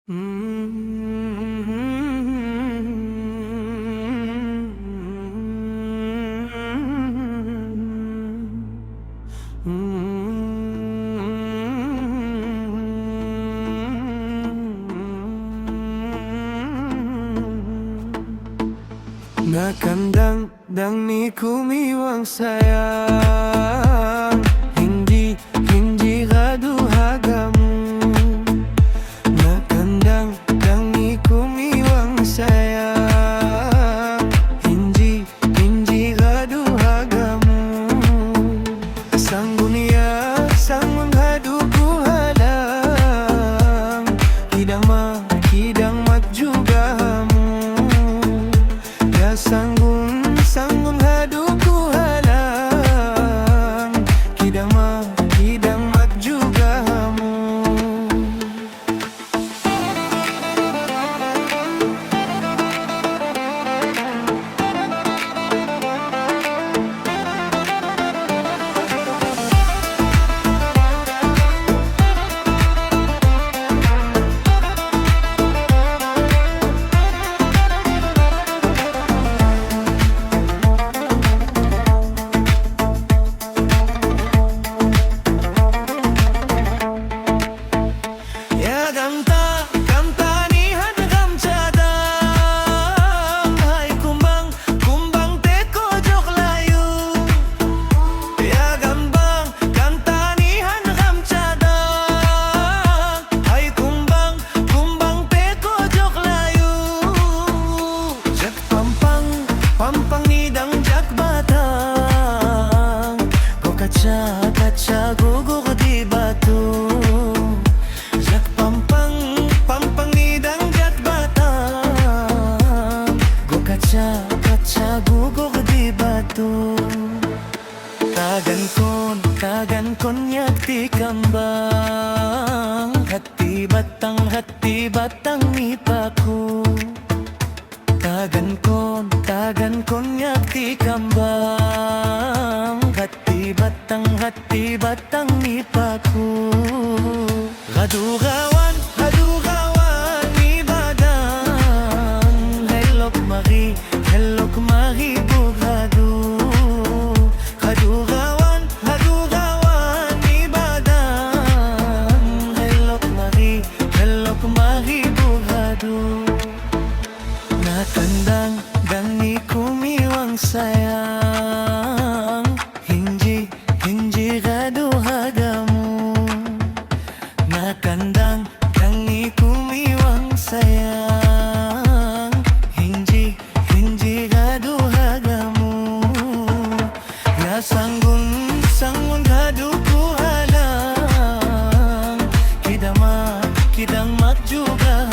Nakandang dang ni kumiwang sayang, Hindi hindi gadu hagamu. Nakandang dang ni kumiwang sayang, Hindi hindi gadu hagamu. Sanggunia sangun hadu ku halang, Kidang ma kidang mat juga hamu. Ya sanggun sanggun hadu ku halang, Kidang ma kidang mat juga hamu. Ya gamta gamta nihan gam cadang, Hai kumbang kumbang teko jok layu. Ya gambang gamta nihan gam cadang, Hai kumbang kumbang teko jok layu. Jak pampang pampang nidang jak batang, Go kaca kaca gugur di batu. Jak pampang pampang nidang jak batang, Go kaca kaca gugur di batu. Tagan kon tagan kon yak ti kambang, hati batang ni paku. Tagan kon yak ti kambang, hati batang ni paku. Gadu gawan ni badan, helok mari bugadu. Gadu gawan ni badan, helok mari bugadu. Nakandang dang ni kumiwang sayang, Hinji hinji gadu hagamu. Nakandang dang ni kumiwang sayang, Hinji hinji gadu hagamu. Ya sanggun sanggun gadu ku halang, Kidang mak juga.